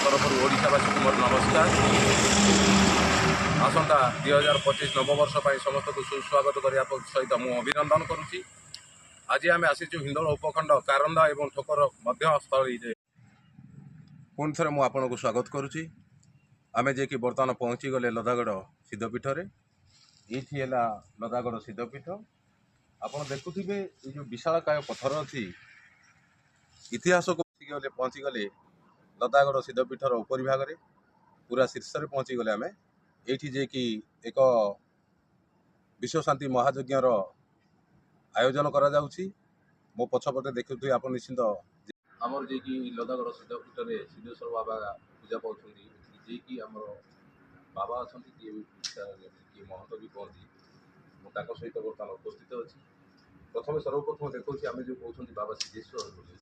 ତରଫରୁ ଓଡ଼ିଶାବାସୀକୁ ମୋର ନମସ୍କାର। ଆସନ୍ତା 2025 ନବବର୍ଷ ପାଇଁ ସମସ୍ତଙ୍କୁ ସୁସ୍ୱାଗତ କରିବା ସହିତ ମୁଁ ଅଭିନନ୍ଦନ କରୁଛି। ଆଜି ଆମେ ଆସିଛୁ ହିନ୍ଦୋଳ ଉପଖଣ୍ଡ କାରନ୍ଦା ଏବଂ ଠୋକର ମଧ୍ୟସ୍ଥଳୀରେ। ପୁଣି ଥରେ ମୁଁ ଆପଣଙ୍କୁ ସ୍ୱାଗତ କରୁଛି। ଆମେ ଯିଏକି ବର୍ତ୍ତମାନ ପହଞ୍ଚିଗଲେ ଲଦାଗଡ଼ ସିଦ୍ଧପୀଠରେ। ଏଇଠି ହେଲା ଲଦାଗଡ଼ ସିଦ୍ଧପୀଠ। ଆପଣ ଦେଖୁଥିବେ, ଏଇ ଯେଉଁ ବିଶାଳକାୟ ପଥର ଅଛି, ଇତିହାସକୁ ଗଲେ ପହଞ୍ଚିଗଲେ ଲଦାଗଡ଼ ସିଦ୍ଧପୀଠର ଉପରି ଭାଗରେ, ପୁରା ଶୀର୍ଷରେ ପହଞ୍ଚିଗଲେ ଆମେ। ଏଇଠି ଯିଏକି ଏକ ବିଶ୍ୱଶାନ୍ତି ମହାଯଜ୍ଞର ଆୟୋଜନ କରାଯାଉଛି। ମୋ ପଛପଟେ ଦେଖୁଥିବେ ଆପଣ ନିଶ୍ଚିନ୍ତ, ଆମର ଯିଏକି ଲଦାଗଡ଼ ସିଦ୍ଧପୀଠରେ ସିଦ୍ଧେଶ୍ୱର ବାବା ପୂଜା ପାଉଛନ୍ତି। ଯିଏକି ଆମର ବାବା ଅଛନ୍ତି, କିଏ ବି କିଏ ମହନ୍ତ ବି କୁହନ୍ତି, ମୁଁ ତାଙ୍କ ସହିତ ବର୍ତ୍ତମାନ ଉପସ୍ଥିତ ଅଛି। ପ୍ରଥମେ ସର୍ବପ୍ରଥମ ଦେଖାଉଛି, ଆମେ ଯେଉଁ କହୁଛନ୍ତି ବାବା ସିଦ୍ଧେଶ୍ୱର ବୋଲି।